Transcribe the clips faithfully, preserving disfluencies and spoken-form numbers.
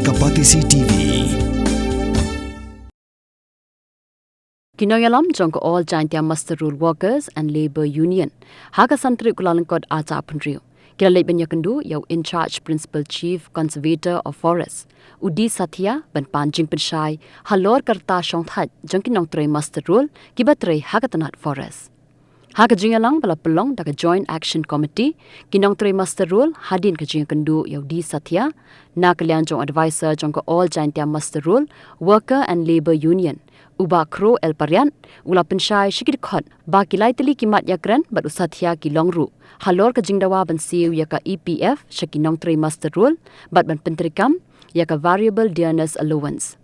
Ka Batesi T V. Ki nongïalam jong ka All Jaintia Muster Roll Workers and Labour Union ha ka san tarik u Kyllalyngkot arhajar arphew hynriew ki la leit ban ïakynduh ïa u In Charge Principal Chief Conservator of Forest, u D Sathya, ban pan jingpynshai halor ka rta shongthait jong ki nongtrei muster roll kiba trei ha ka tnat forest. Ha ka jingïalang ba la pynlong da ka Joint Action Committee, ki nongtrei muster roll, hadien ka jingïakynduh ïa u D Sathya na ka liang jong u advisor jong ka All Jaintia Muster Roll Worker and Labour Union, u Bah Kro L Pariat, u la pynshai sha ki dkhot ba ki lai tylli ki mat ïakren bad u Sathya ki long ruh halor ka jingdawa ban siew ïa ka E P F sha ki nongtrei muster roll bad ban pyntreikam ïa ka variable dearness allowance.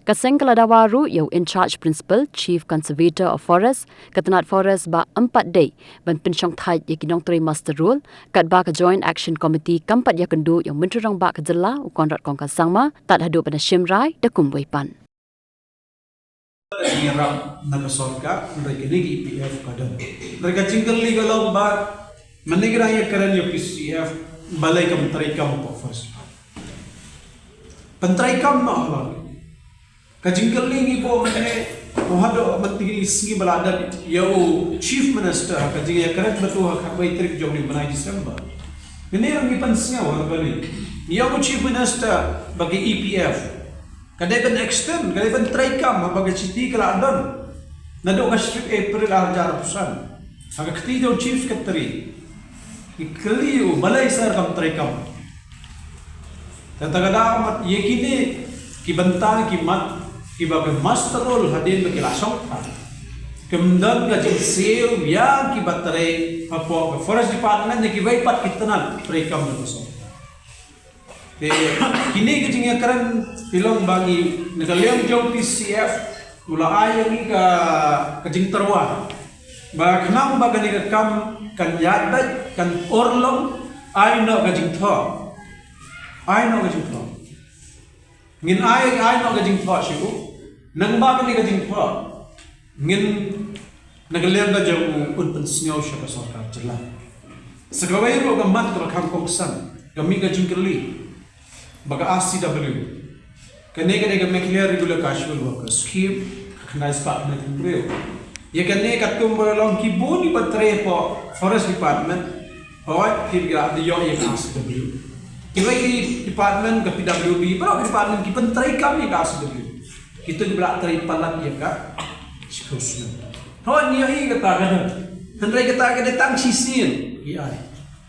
Ka seng ka la dawa ruh ïa u In Charge Principal Chief Conservator of Forest, ka tnat forest, ba ym pat dei ban pynshongthait ïa ki nongtrei muster roll, katba ka Joint Action Committee kam pat ïakynduh ïa u Myntri Rangbah ka jylla, u Conrad Kongkal Sangma, tad haduh ban da shim rai da kumwei pat. Ngi rap na ka sorkar, hynrei kane ka E P F ka don. Hynrei ka jingkylli ka long ba, mynne ngi dang ïakren ïa u P C F, balei kam treikam hapoh forest. Pyntreikam noh halor. Ka jingkylli ngi buh mynne, haduh mynta ki sngi ba la dep ïa u Chief Minister, ka jingïakren ba tu ha khatwei tarik jong une u bnai December. Mynne ruh ngi pynsngew ha kane. Ïa u Chief Minister ba ka E P F ka dei ban extend, ka dei ban treikam haba ka shithi ka la don. Naduh ka shi tarik April arhajar arphew san. Ha ka kti jong u Chief Secretary. Ngi kylli u balei sar kam treikam. Te kata ka daw mat ïa kine ki bynta ki mat kiba ka muster roll hadien ba ki la shongthait. Kim don ka jingsiew ïa kiba trei hapoh ka Forest Department ne kiwei pat ki tnat treikam da ka sorkar. Te kine ki jingïakren ki long ba ngi na ka liang jong P C F u la ai ïa ngi ka, ka jingtyrwa ba khnang ba kane ka kam kan ïaid beit, kan urlong, ai noh ka jingthoh. Ai noh ka jingthoh. Ngin ai, ai noh ka jingthoh sha u. Nangba kane ka jingthoh ngin na ka liang ka jong u un pynsngew sha ka sorkar jylla. Sa kawei ruh ka mat kaba kham kongsan, ka mih ka jingkylli ba ka R C W, kane ka dei ka Meghalaya Regular Casual Worker Scheme, ka khyndai spah khyndai phew hynriew. Ïa kane katkum ba la long ki bun kiba trei hapoh Forest Department, hooid, ki la ïoh ïa ka R C W. Kiwei ki department, ka P W D, baroh ki department ki pyntreikam ïa ka R C W. Kita kiba la trei palat ïa ka shiphew snem. Hooid, ngi ïohi kata ka dei. Hynrei kata ka dei tang shisien ki ai.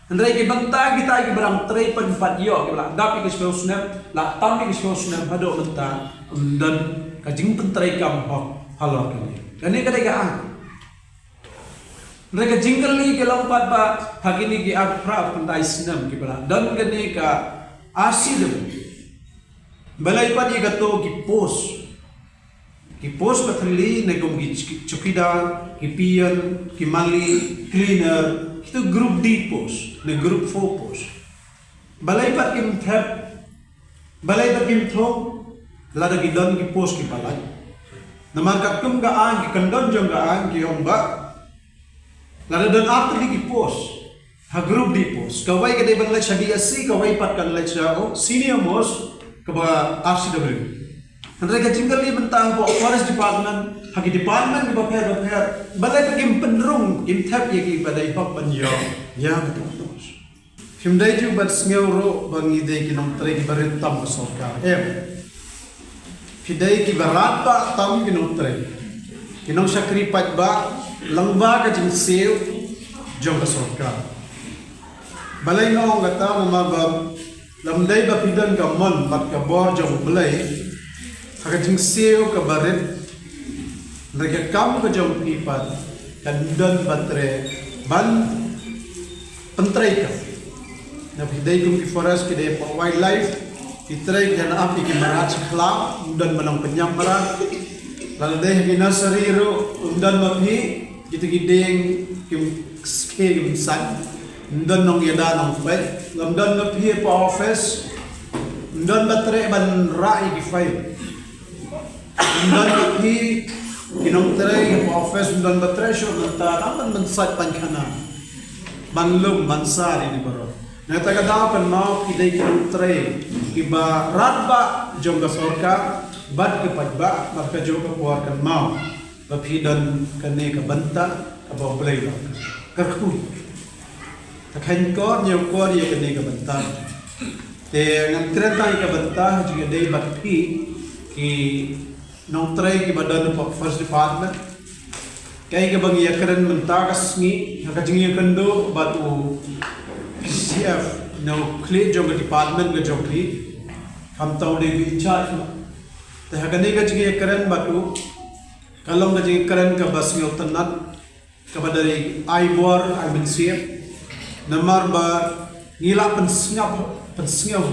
Hynrei ki bynta kita kiba dang trei pynpat ïoh, kiba la dap ïa ka shiphew snem, la tam ïa ka shiphew snem haduh mynta, ym don ka jingpyntreikam hok halor kane. Kane ka dei ka ai. Hynrei ka jingkylli ka long pat ba ha kine ki arphew phra khyndai snem kiba la don kane ka R C W, balei pat ïa kato ki post, ki post ba thylli ne kum ki ch-, chowkidar, ki peon, ki mali, cleaner, kito group D post ne group four post, balei pat kim thep, balei pat kim thung? Lada ki don ki post kiba lait. Namar katkum ka aiñ, ki kyndon jong ka aiñ ki ong ba lada don ar tylli ki post ha group D post, kawei ka dei ban leit sha D S C, kawei pat kan leit sha, oh, senior most kaba R C W. Hynrei ka jingkylli mynta hapoh Forest Department, ha ki department kiba pher ba pher, balei pat kim pynrung, kim thep ïa kiba dei hok ban ïoh ïa kato ka post. Phim dei ju ban sngew ruh ba ngi dei ki nongtrei kiba rit tam ka sorkar, em. Phi dei kiba rat ba tam ki nongtrei, ki nongshakri paidbah lyngba ka jingsiew jong ka sorkar. Balei nga ong kata? Namar ba lymdei ba phi don ka mon bad ka bor jong U Blei ha ka jingsiew kaba rit, hynrei ka kam ka jong phi pat kan don ba trei ban pyntreikam. Na phi dei kum ki forest, ki dei hapoh wildlife, ki trei ki hana ap ïa ki mrad sha khlaw, ym don ba nang pynïap mrad. Lada dei ha ki nursery ruh ym don ma phi, kita ki dieng kim skhem, kim sait, ym don nongïada nongpeit. Lada ym don ma phi hapoh office, ym don ba trei ban rah ïa ki file. Ym don ma phi ki nongtrei hapoh office, ym don ba trei shuh mynta, tang ban pynsait painkhana, ban lum, ban sar ïa kine baroh. Na kata ka daw kynmaw phi dei ki nongtrei kiba radbah jong ka sorkar bad ka paidbah, bad ka jong ka por kynmaw ba phi don kane ka bynta kaba U Blei u la kyrkhu. Te kheiñ kor ñiew kor ïa kane ka bynta. Te ngan kren tang ïa ka bynta jong ïa dei bad phi ki nongtrei kiba don hapoh Forest Department. Kaei kaba ngi ïa kren mynta ka sngi ha ka jingïakynduh bad u P C F na u khlieh jong ka department ka jong phi. Khamtam u dei u in charge. Te ha kane ka jingïakren bad u ka long ka jingïakren kaba sngewtynnat, kaba dei ai bor ai mynsiem. Namar ba ngi la pynsngap pynsngew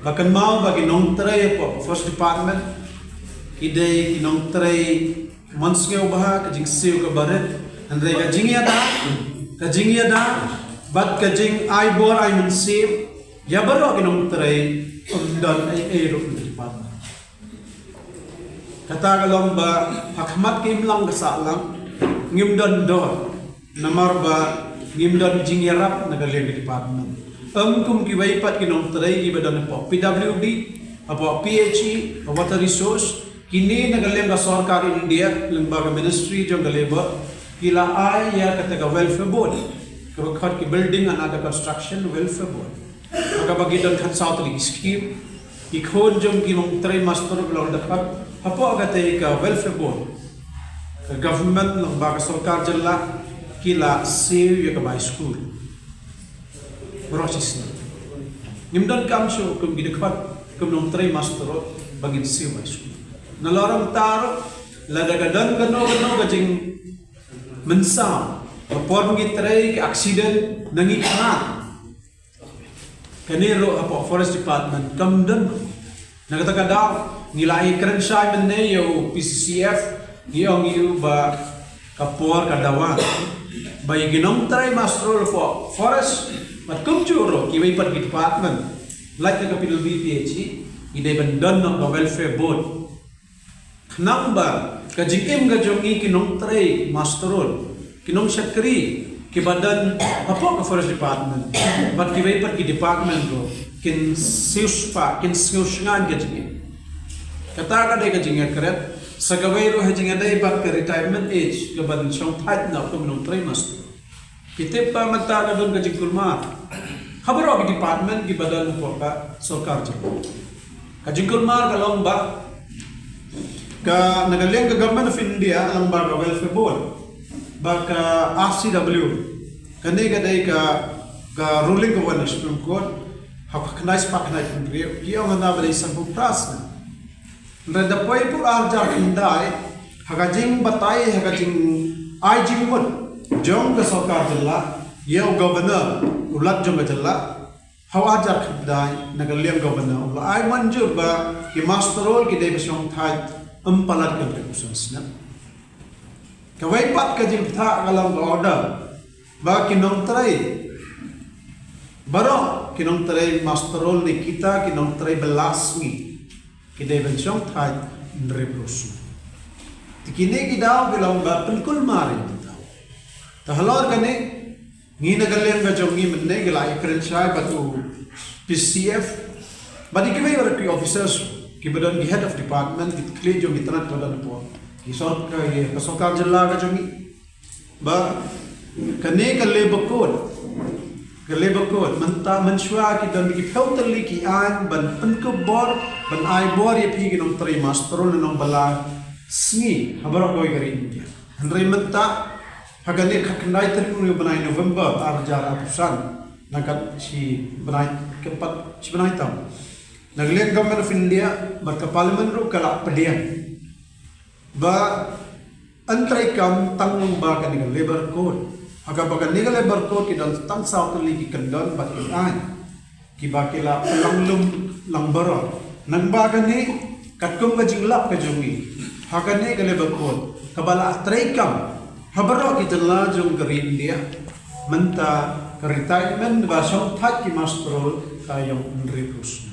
ba kynmaw ba ki nongtrei hapoh Forest Department ki dei ki nongtrei mynsngew bha, ka jingsiew kaba rit, hynrei ka jingïada, ka jingïada bad ka jingai bor ai mynsiem ïa baroh ki nongtrei, ym don ei ei ruh na department. Kata ka long ba ha khmat ka imlang ka sahlang ngim don dor, namar ba ngim don jingïarap na ka liang ka department. Ym kum kiwei pat ki nongtrei kiba don hapoh P W D, hapoh P H E, ha Water Resource, kine na ka liang ka sorkar India lyngba ka Ministry jong ka Labour ki la ai ïa kata ka Welfare Board kaba khot ki Building and Under Construction Welfare Board. Ha kaba ki don khatsaw tylli ki skim. Ki khun jong ki nongtrei master ba la dep hapoh kata ka Welfare Board, ka government lyngba ka sorkar jylla ki la siew ïa ka bai skul. Baroh shi snem. Ngim don kam shuh kum ki dkhot kum nongtrei master ba ngin siew bai skul. Nalor mynta ruh lada ka don kano kano ka jingmynsaw, ka por ngi trei, ka accident, na ngi khnat, kane ruh hapoh Forest Department kam don. Na kata ka daw ngi la ïakren shai mynne ïa u P C C F, ngi ong ïa u ba ka por ka dawa ba ïa ki nongtrei master roll hapoh Forest bad kumjuh ruh kiwei pat ki department, lait na ka P W D, P H E, ngi dei ban don noh ka Welfare Board. Khnang ba ka jingim ka jong ngi ki nongtrei master roll, ki nongshakri kiba don hapoh ka Forest Department bad kiwei pat ki department ruh kin siewspah, kin sngewshngaiñ ka jingim. Kata ka dei ka jingïakren. Sa kawei ruh ha jingïadei bad ka retirement age kaban shongthait na kum nongtrei master. Phi tip ba mynta ka don ka jingkulmar ha baroh ki department kiba don hapoh ka sorkar jong ngi. Ka jingkulmar ka long ba ka na ka liang ka Government of India lyngba ka Welfare Board bad ka R C W, kane ka dei ka, ka ruling ka wan na Supreme Court ha ka khyndai spah khyndai phew hynriew, ki ong hana ba dei sanphew phra snem. Hynrei da poi pud ar hajar khyndai, ha ka jingbatai, ha ka jingai jingmut jong ka sorkar jylla ïa u Governor, u Lat jong ka jylla, ha u ar hajar khyndai na ka liang Governor u la ai mynjur ba ki master roll ki dei ban shongthait ym palat ka hynriewphew san snem. Kawei pat ka jingbthah ka long ka order ba ki nongtrei, baroh ki nongtrei master roll ne kita ki nongtrei bylla sngi, ki dei ban shongthait hynriewphew san. Te kine ki daw ki long ba pynkulmar ïa ki daw. Te halor kane ngi na ka liang ka jong ngi mynne ngi la ïakren shai bad u P C F bad ïa kiwei ruh ki officers kiba don ki head of department, ki khlieh jong ki tnat kiba don hapoh ki sor-, ka, ka sorkar jylla ka jong ngi. Ba kane ka Labour Code, ka Labour Code mynta mynshuwa ki don ki phew tylli ki aiñ ban pynkup bor, ban ai bor ïa phi ki nongtrei master roll ne nongbylla sngi ha baroh kawei ka ri India. Hynrei mynta ha kane ka khyndai tarik u bnai November ar hajar arphew san, na ka shi bnai, kynpat shi bnai tam, na ka liang Government of India bad ka Parliament ruh ka la pdiang ba yn treikam tang lyngba kane ka Labour Code. Ha kaba kane ka Labour Code ki don tang saw tylli ki kyndon bad ki aiñ kiba ki la pynlong lum lang baroh. Nangba kane katkum ka jinglap ka jong ngi, ha kane ka Labour Code kaba la treikam ha baroh ki jylla jong ka ri India, mynta ka retirement ba shongthait ki master roll ka ïong hynriewphew snem.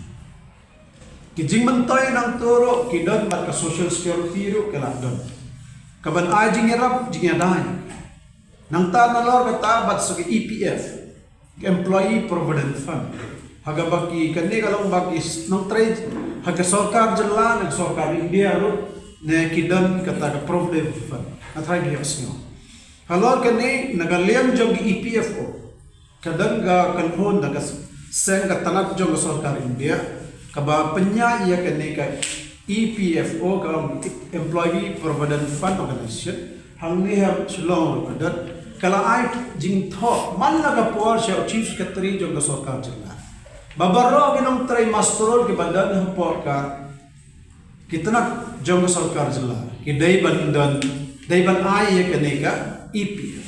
Ki jingmyntoi nangto ruh ki don bad ka social security ruh ki la don, kaban ai jingïarap jingïadei. Nangta nalor kata bad sa ka E P F, Employee Provident Fund. Ha kaba ki kane ka long ba ki nongtrei ha ka sorkar jylla ne ka sorkar India ruh ne ki don kata ka Provident Fund. Nga tharai ki ïohsngew. Halor kane na ka liang jong ki E P F O ka don ka kynhun da ka seng ka tnat jong ka sorkar India kaba pynïaid ïa kane ka E P F O, ka Employee Provident Fund Organization, hangne ha Shillong ruh ka don. Ka la ai jingthoh man la ka por sha u Chief Secretary jong ka sorkar jylla ba baroh ki nongtrei master roll kiba don hapoh ka ki tnat jong ka sorkar jylla ki dei ban don, dei ban ai ïa kane ka E P F.